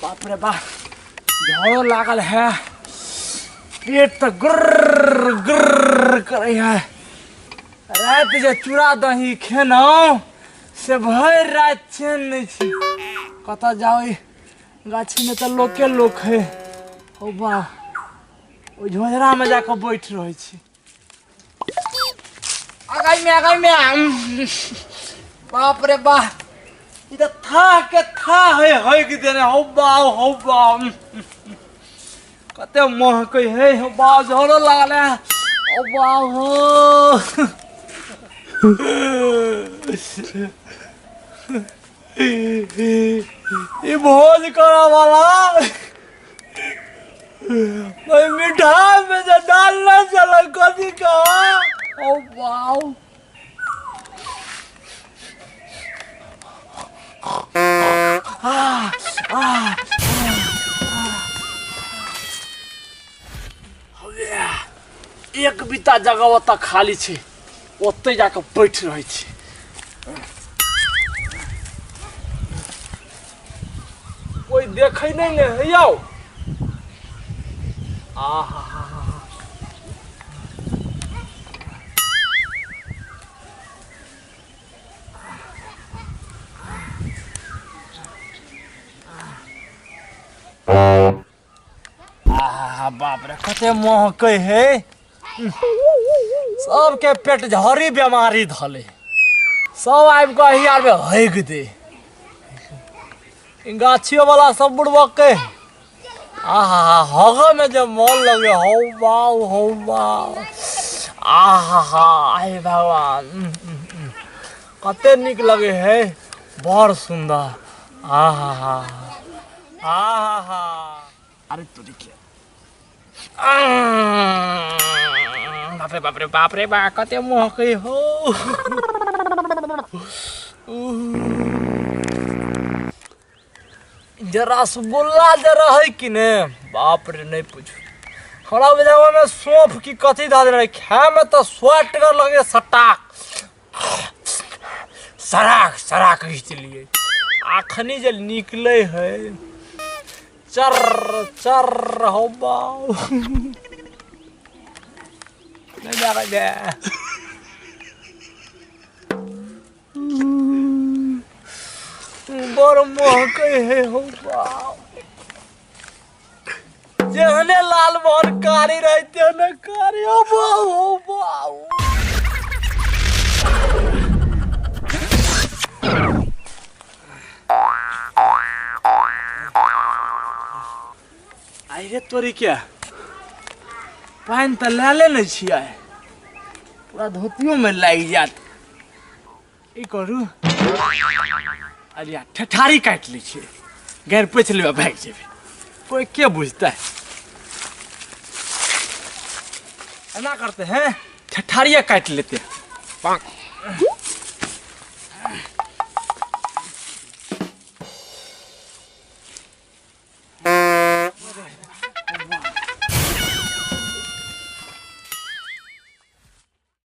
बाप रे बाप, झोरो लागल है, पेट तऽ गुर्र गुर्र करै है। राति जे चूड़ा दही खेलहुँ से भरि राति चैन नहि छी। कतऽ जाउ, ई गाछीमे तऽ लोके लोक है। हौ बा, ओहि झोझरामे जाकऽ बैठ रहै छी। आगाइमे आगाइमे, बाप रे बा, ई तऽ था के था है हगि देने। हौ बा, हौ बा, कते महकै है। हौ बा, झोरो लागल है। हौ बा, हो ई भोज करऽ वाला ओहि मिठाई में जे डालने छलै कथी का। ओ वाओ, आ आ एक बीता जगह ओतऽ खाली छै, ओतहि जाकऽ बैठ रहै छी। कोई देखै नहि ने है यौ। आहा, आहा, बाप रे, कते महकै है। सबके पेट झरी बेमारी धले, सब आबि कऽ एहि आरमे हगि दे। ई गाछियो वाला सब बुड़बक के आहा, हगऽ में जे मन लगे। हौ बाउ, हौ बाउ, आहा हा, हे भगवान, कते नीक लगे है, बड़ सुंदर। आहा हा, आहा हा। अरे तोरी के, बाप रे बाप रे बाप रे बा, कते महकै हो। जे रसगुल्ला जे रहै कि ने, बाप रे, नहि पूछू। हमरा बुझाय ओहिमे सौंफ की कथी धऽ देने रहै, खायमे तऽ स्वादगर लगै, सटाक सराक सराक घीच लियै। अखनी जे निकलै है चर चर। हो बाउ, नहि जाबै दे, बड़ महकै है। हो बाउ, जेहने लाल मोहन कारी रहे तेहने कारी। हो बाउ, हो बाउ। आई रे तोरी के, पानि तऽ लए ले ने छियै, पूरा धोतियोमे लागि जायत। ई करू, अरे ठेठारी काटि लै छियै, गैर पोछि लेबै, भागि जेबै, कोई के बुझतै। एना करते हैं, ठेठारिये काटि लेते हैं।